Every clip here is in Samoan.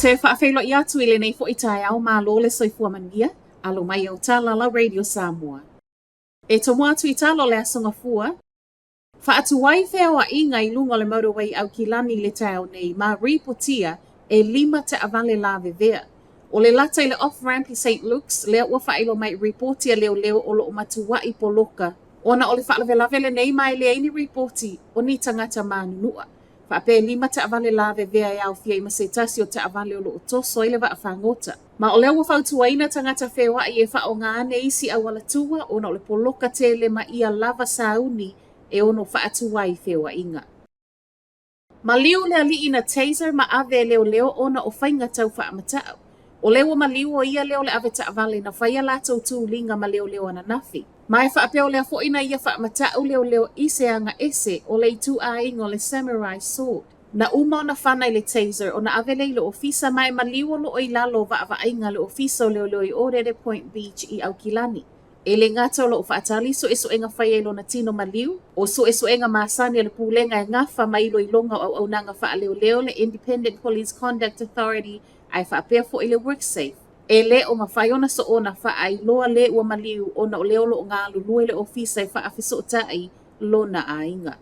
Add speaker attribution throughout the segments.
Speaker 1: te faafeiloai atu i lenei foi taeao malo le soifua manuia, alo mai au tala lau Radio Samoa. E tomo atu i tala o le Aso Gafua, Faatuai feoaiga i luga o le motorway i Aukilani i le taeao nei ma ripotia e lima taavale lavevea. O le lata i le off ramp i St Luke's lea ua faailoa mai i ripoti a leoleo o lo o matuai poloka ona o le faalavelave lenei ma e leai ni ripoti o ni tagata manunua. Faapea e lima taavale lavevea e aofia ai ma se tasi o taavale o lo o toso ai le vaafagota. Ma o lea ua fautuaina tagata feoai e faaaoga ane isi auala tua ona o le poloka tele ma ia lava sauni e ono faatuai feoaiga. Maliu le alii na taser ma ave e leoleo ona o faiga tau faamatau. O lea ua maliu o ia lea o le avetaavale na faia latou tuliga ma leoleo ananafi. Ma e faapea o lea foi na ia faamatau leoleo i se aga ese o le ituaiga o le samurai sword. Na uma ona fana i le taser ona ave lea i le ofisa ma e maliu o lo o i lalo o vaavaaiga a le Ofisa o Leoleo i Orere Point Beach i Aukilani. E le gata o lo o faatali suesuega faia i lona tino maliu, o suesuega masani a le Pulega e gafa ma iloiloga o auaunaga faaleoleo le Independent Police Conduct Authority ae faapea foi le WorkSafe. E le o mafai ona soona faailoa le ua maliu ona o lea o lo o galulue le ofisa e faafesootai lona aiga.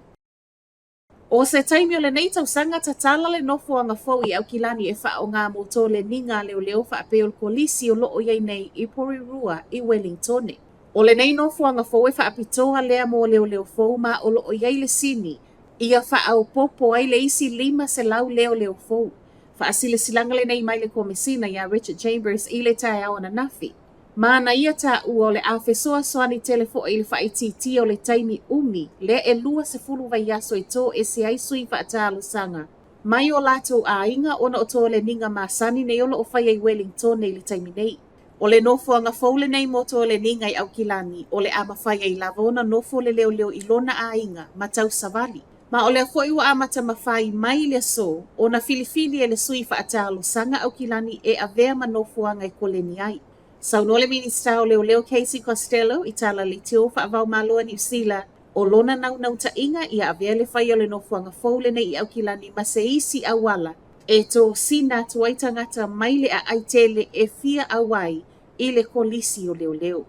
Speaker 1: O se taimi o lenei tausaga tatala le nofoaga fou i Aukilani e faaaoga mo toleniga a leoleo faapei o le kolisi o lo o i ai nei i Porirua i Welingtone. O lenei nofoaga fou e faapitoa lea mo leoleo fou ma o lo o i ai le sini ia faaopoopo ai le isi 500 leoleo fou. Faasilasilaga lenei mai le Komesina iā Richard Chambers i le taeao ananafi. Ma na ia taua o le a fesoasoani tele foi i le faaitiitia o le taimi umi lea e 20 vaiaso e toese ai sui faatalosaga mai o latou aiga ona o toleniga masani nei o lo o faia i Welingtone i le taimi nei. O le nofoaga fou lenei mo toleniga i Aukilani o le a mafai ai lava ona nofo le leoleo i lona aiga ma tausavali. Ma o lea foi ua amata mafai mai le aso ona filifili e le sui faatalosaga Aukilani e avea ma nofoaga e koleni ai. Saunoa le Minisita o Leoleo Casey Costello i tala leitio faava-o-Malo a Niu Sila o lona naunautaiga ia avea le faia o le nofoaga fou lenei i Aukilani ma se isi auala e tosina atu ai tagata mai le aai tele e fia ʻau ai i le kolisi o leoleo.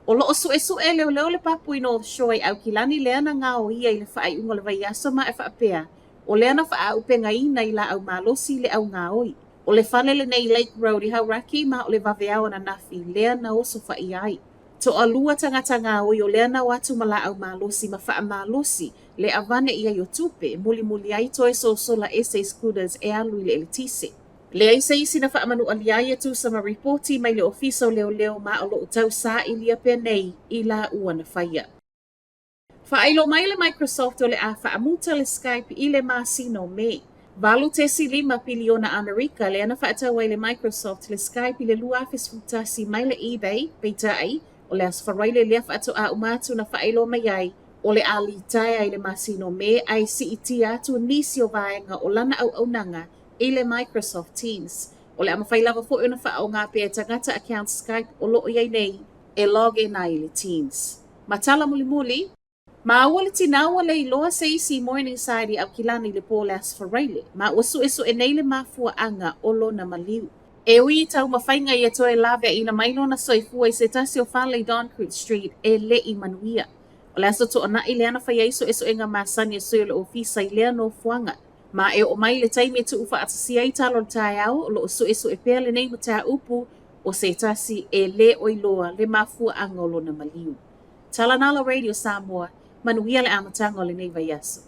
Speaker 1: O lo o suesue e leoleo le papu i North Shore i Aukilani lea na gaoia i le faaiuga o le vaiaso ma e faapea, o lea na faaaupegaina i laau malosi le augaoi. O le fale lenei i Lake Road i Hauraki ma o le vaveao ananafi lea na osofaia ai. Toalua tagata gaoi o lea na o atu ma laau malosi ma faamalosi le avane i ai o tupe e mulimuli ai toe sosola ese i scooters e alu i le eletise. Leai se isi na faamanualia ai e tusa ma ripoti mai le Ofisa o Leoleo ma o lo o tausaili pea nei i laua na faia. Faailoa mai le Microsoft o le a faamuta le Skype i le masina o Mei. 8.5 piliona Amerika lea na faatau ai le Microsoft le Skype i le 2011 mai le eBay, peitai, o le Aso Faraile lea faatoa uma atu na faailoa mai ai o le a litaea i le masina o Me ae siitia atu nisi o vaega o lana auaunaga i le Microsoft Teams. O le a mafai lava foi ona faaaoga pea e tagata account Skype o lo o i ai nei e log in ai i le Teams. Ma tala mulimuli, maua le tinā ua le iloa se isi i Morningside i Aukilani i le po o le Aso Faraile, ma ua suesue nei le mafuaaga o lona maliu. E ui i taumafaiga ia toe laveaiina mai lona soifua i se tasi o fale i Doncourt Street e le i manuia. O le Aso Toonai lea na faia ai suesuega masani a sui o le ofisa i lea nofoaga. Ma e oo mai le taimi e tuufaatasia ai tala o le taeao, o lo o suesue pea lenei mataupu o se tasi e le o iloa le mafuaaga o lona maliu. Tala Nalo Radio Samoa, manuia le amataga o lenei vaiaso.